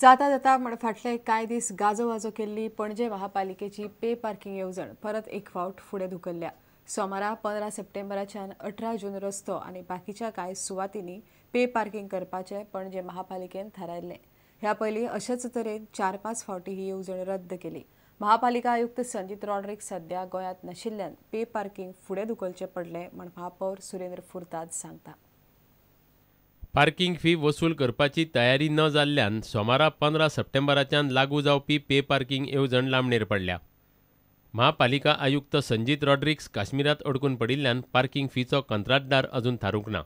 जाता जाता म्हण फाटले कांय दीस गाजोवाजो केल्ली पणजे महापालिकेची पे पार्किंग येवजण परत एक फावट फुडें धुकल्ल्या. सोमारा 15 सप्टेंबराच्यान 18 जून रस्तो आनी बाकीच्या कांय सुवातींनी पे पार्किंग करपाचें पणजे महापालिकेन थारायल्लें. ह्या पयलीं अशेच तरेन 4-5 फावटी ही येवजण रद्द केली. महापालिका आयुक्त संजीत रॉड्रिक्स सध्या गोंयांत नाशिल्ल्यान पे पार्किंग फुडें धुकलचें पडलें म्हण महापौर सुरेंद्र फुर्ताद सांगता. पार्किंग फी वसूल करपाची तयारी न जाल्ल्यान सोमारा 15 सप्टेंबराच्यान लागू जावपी पे पार्किंग येवजण लांबणेर पडल्या. महापालिका आयुक्त संजीत रॉड्रिक्स काश्मीरात अडकून पडिल्ल्यान पार्किंग फीचो कंत्राटदार अजून थारूंक ना.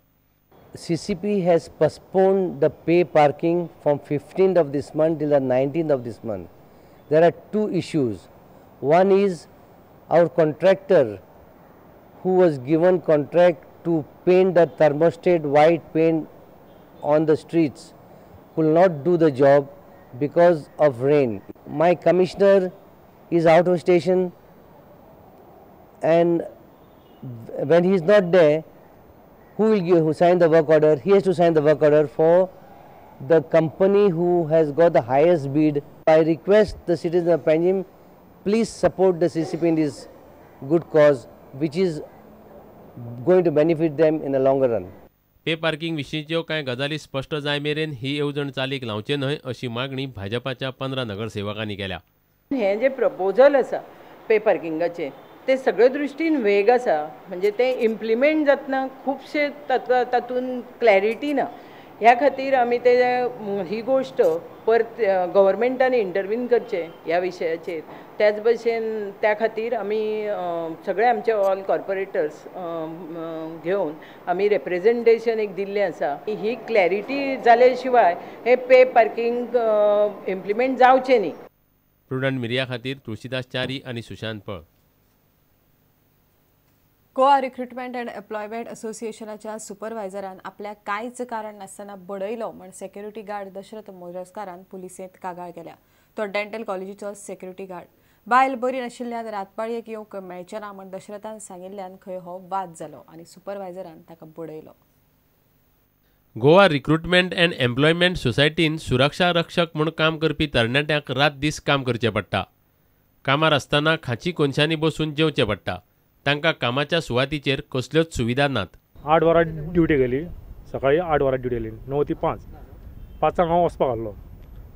CCP has postponed the pay parking from 15th of this month till the 19th of this month. There are two issues. One is our contractor who was given contract to paint the thermostat white paint on the streets could not do the job because of rain. My commissioner is out of station, and when he is not there, who will give, who sign the work order? He has to sign the work order for the company who has got the highest bid. I request the citizens of Panjim, please support the CCP in this good cause, which is going to benefit them in the longer run. Pay parking विशींच्यो कांय गजाली स्पश्ट जाय मेरेन ही येवजण चालीक लावचे न्हय अशी मागणी भाजपाच्या 15 नगरसेवकांनी केल्या. हें जें प्रपोजल आसा पे पार्किंगाचें तें सगळे दृश्टीन वेग आसा, म्हणजे तें इम्प्लिमेंट जातना खुबशे तातूंत क्लॅरिटी ना. ह्या खातीर आमी ते ही गोश्ट परत गव्हर्मेंटान इंटरवीन करचें ह्या विशयाचेर. त्याच भशेन त्या खातीर आमी सगळे आमचे ऑल कॉर्पोरेटर्स घेवन आमी रेप्रेजेंटेशन एक दिल्लें आसा. ही क्लॅरिटी जाले शिवाय हे पे पार्किंग इम्प्लिमेंट जावचें न्ही. प्रुडंट मिरिया खातीर तुळशीदास च्यारी आनी सुशांत पळ. गोवा रिक्रुटमेंट अँड एम्प्लॉयमेंट असोसिएशनाच्या सुपरवायझरान आपल्याक कांयच कारण नासतना बडयलो म्हण सेक्युरिटी गार्ड दशरथ मोरजकारान पुलिसेंत कागाळ केल्या. तो डेंटल कॉलेजीचो सेक्युरिटी गार्ड. बायल बरी नाशिल्ल्यान रातपाळयेक येवंक मेळचें ना म्हण दशरथान सांगिल्ल्यान खंय हो वाद जालो आनी सुपरवायझरान ताका बडयलो. गोवा रिक्रुटमेंट अँड एम्प्लॉयमेंट सोसायटीन सुरक्षा रक्षक म्हूण काम करपी तरणाट्यांक रात दीस काम करचें पडटा. कामार आसतना खांची कोनशांनी बसून जेवचें पडटा. तांकां कामाच्या सुवातीचेर कसल्योच सुविधा नात. 8 वरां ड्युटी गेली, सकाळी 8 वरां ड्युटी गेली, 9 ते 5. 5 हांव वचपाक आहलो,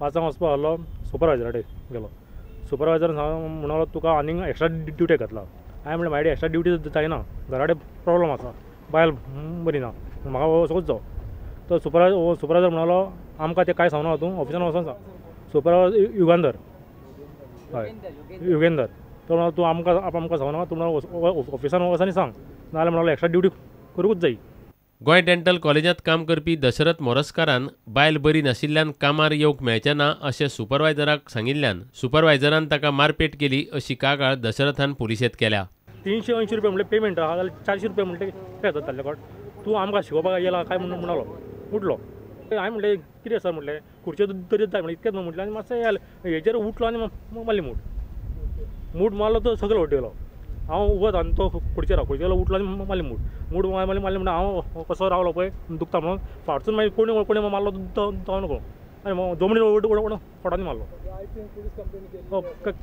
5 वचपाक आहलो, सुपरवायजरा कडेन गेलो. सुपरवायजर म्हणलो तुका आनीक एक्स्ट्रा ड्युटी घातला. हांवें म्हणलें म्हाजे एक्स्ट्रा ड्युटी जायना, घरा कडेन प्रॉब्लम आसा, बायल बरी ना, म्हाका वचूंकच जावो. तो सुपरवायजर म्हणलो आमकां तें कांय सांगना, तूं ऑफिसान वचोन सांग. सुपरवायजर युगंधर, हय युगेंदर, तो म्हणलो तूं आमकां आमकां सांगना, तूं म्हणलो ऑफिसान वच आनी सांग, नाजाल्यार म्हणलो एक्स्ट्रा ड्युटी करूंकच जाय. गोंय डेंटल कॉलेजांत काम करपी दशरथ मोरजकारान बायल बरी नाशिल्ल्यान कामार येवंक मेळचें ना अशें सुपरवायझराक सांगिल्ल्यान सुपरवायझरान ताका मारपेट केली अशी कागाळ दशरथान पुलिसेंत केल्या. 380 रुपया म्हणलें पेमेंट आहा जाल्यार 400 रुपया म्हणलें कितें जाता कोण तूं आमकां शिकोवपाक येयला काय म्हणून म्हणलो उठलो. हांवें म्हणलें कितें सर म्हणलें खुर्च्यो तरी जाय म्हणलें इतकेंच म्हणलें आनी मातशें हेजेर उठलो आनी मारली मूठ मूठ मारलो तो सगळो उठयलो. हांव उबो आनी तो खुर्चेर खुर्चेर उठलो आनी मारली मूठ मूठ मारली मारली म्हणून हांव कसो रावलो पळय दुखता म्हणून फाटसून मागीर कोणी कोणी मारलो तो नको आनी जमनीर फोटांनी मारलो.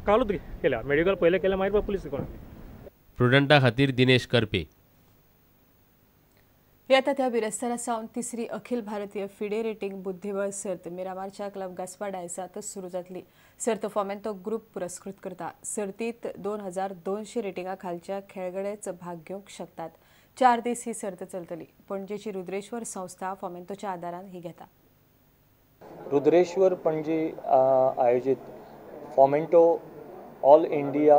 कालूच केल्या मेडिकल पयलें केलें, मागीर पुलीस. प्रुडंटा खातीर दिनेश करपे. येता त्या बिरेस्तारा सावन तिसरी अखिल भारतीय फिडे रेटिंग बुद्धिबळ सर्त मिरामारच्या क्लब गासपा डायसांत सुरू जातली. सर्त फोमेंतो ग्रुप पुरस्कृत करता. सर्तीत 2200 रेटिंगा खालच्या खेळगडेच भाग घेवंक शकतात. 4 दीस ही सर्त चलतली. पणजेची रुद्रेश्वर संस्था फोमेंतोच्या आदारान ही घेता. रुद्रेश्वर पणजी आयोजित Fomento all India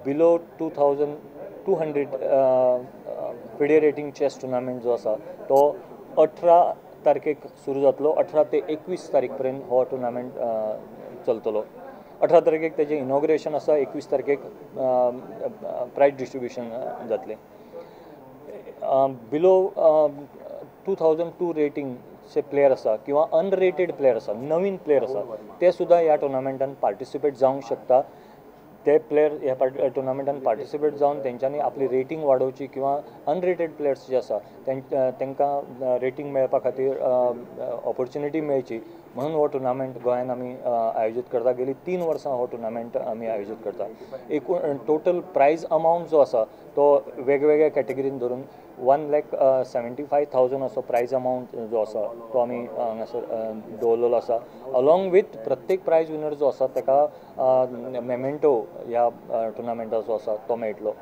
below 2200 FIDE rating chess tournament जो आसा तो 18 तारखेक सुरू जातलो. 18 ते 21 तारीख पर्यंत हो टुर्नामेंट चलतलो. 18 तारखेक तेजें इनॉग्रेशन आसा, 21 तारखेक प्रायज डिस्ट्रिब्युशन जातलें. बिलो 2002 रेटिंगचे प्लेयर आसा किंवा अनरेटेड प्लेयर आसा, नवीन प्लेयर आसा, ते सुद्दां ह्या टुर्नामेंटान पार्टिसिपेट जावंक शकता. ते प्लेयर ह्या टुर्नामेंटान पार्टिसिपेट जावन तेंच्यांनी आपली रेटींग वाडोवची किंवा अनरेटेड प्लेयर्स जे आसा तांकां रेटींग मेळपा खातीर ऑपॉर्च्युनिटी मेळची म्हणून हो टुर्नामेंट गोंयान आमी आयोजीत करता. गेली 3 वर्सां हो टुर्नामेंट आमी आयोजीत करता. एकूण टोटल प्रायज अमावंट जो आसा तो वेगवेगळ्या कॅटेगरीन धरून 1,75,000 असो प्रायज अमावंट जो आसा तो आमी हांगासर दवरलेलो आसा. अलॉंग विथ प्रत्येक प्रायज विनर जो आसा ताका मेमेंटो ह्या टुर्नामेंटाचो आसा तो मेळटलो.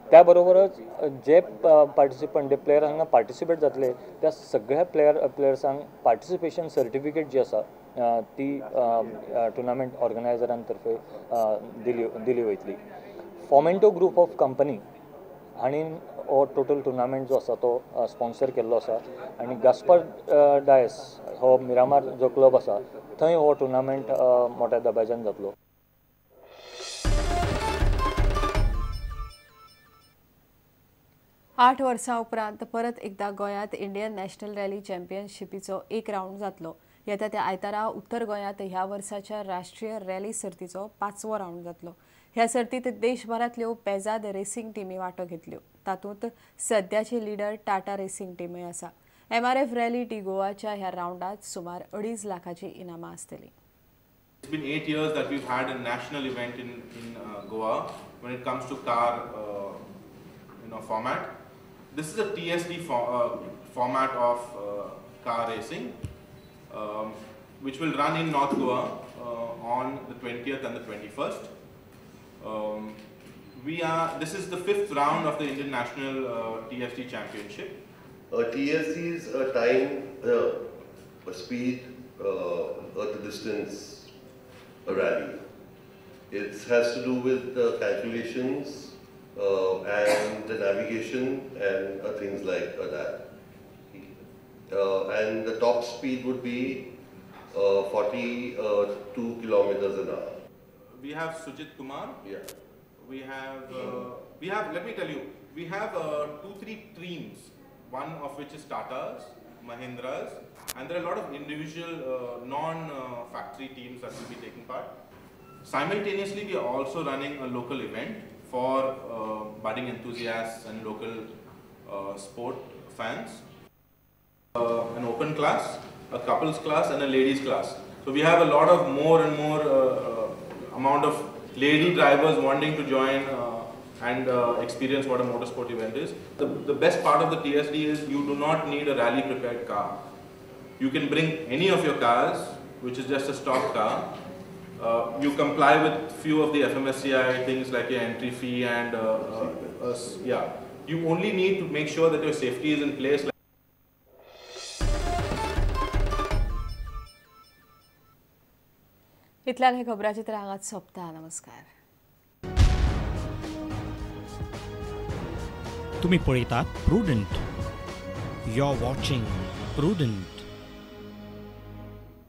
त्या बरोबरच जे पार्टिसिपंट जे प्लेयर हांगा पार्टिसिपेट जातले त्या सगळ्या प्लेयर्सांक पार्टिसिपेशन सर्टिफिकेट जी आसा ती टुर्नामेंट ऑर्गनायझरां तर्फे दिली वयतली. फॉमेंटो ग्रुप ऑफ कंपनी हांणी हो टोटल टुर्नामेंट जो आसा तो स्पॉन्सर केल्लो आसा आनी गास्पार डायस हो मिरामार जो क्लब आसा थंय हो टुर्नामेंट मोठ्या दबाज्यान जातलो. आठ वर्सां उपरांत परत एकदा गोंयांत इंडियन नॅशनल रॅली चॅम्पियनशिपीचो एक रावंड जातलो. येता त्या आयतारा उत्तर गोंयांत ह्या वर्साच्या राष्ट्रीय रॅली सर्तीचो 5वो रावंड जातलो. ह्या सर्तीत देशभरांतल्यो पेजाद रेसिंग टिमी वांटो घेतल्यो. तातूंत सद्याची लिडर टाटा रेसिंग टिमूय आसा. MRF rally डी गोवाच्या ह्या रावंडात सुमार 2.5 लाखाची इनामां आसतली. It's been 8 years that we've had a national event in Goa when it comes to car format. This is a TSD format of car racing, which will run in North Goa on the 20th and the 21st. This is the 5th round of the Indian National TSD Championship. TSD is a time, a speed, a distance, a rally. It has to do with calculations and the navigation and things like that. And the top speed would be 42 kilometers an hour. We have Sujit Kumar. Yeah. We have, let me tell you, we have 2-3 teams, one of which is Tata's, Mahindra's, and there are a lot of individual non-factory teams that will be taking part. Simultaneously, we are also running a local event for budding enthusiasts and local sport fans. An open class, a couples class and a ladies class. So we have a lot of more and more amount of lady drivers wanting to join and experience what a motorsport event is. The best part of the TSD is you do not need a rally prepared car. You can bring any of your cars, which is just a stock car. You comply with few of the FMSCI things like your entry fee and yeah. You only need to make sure that your safety is in place. इतल्यान हे खबराचित्र हांगाच सोंपता. नमस्कार. तुम्ही पळयतात Prudent. You are watching Prudent.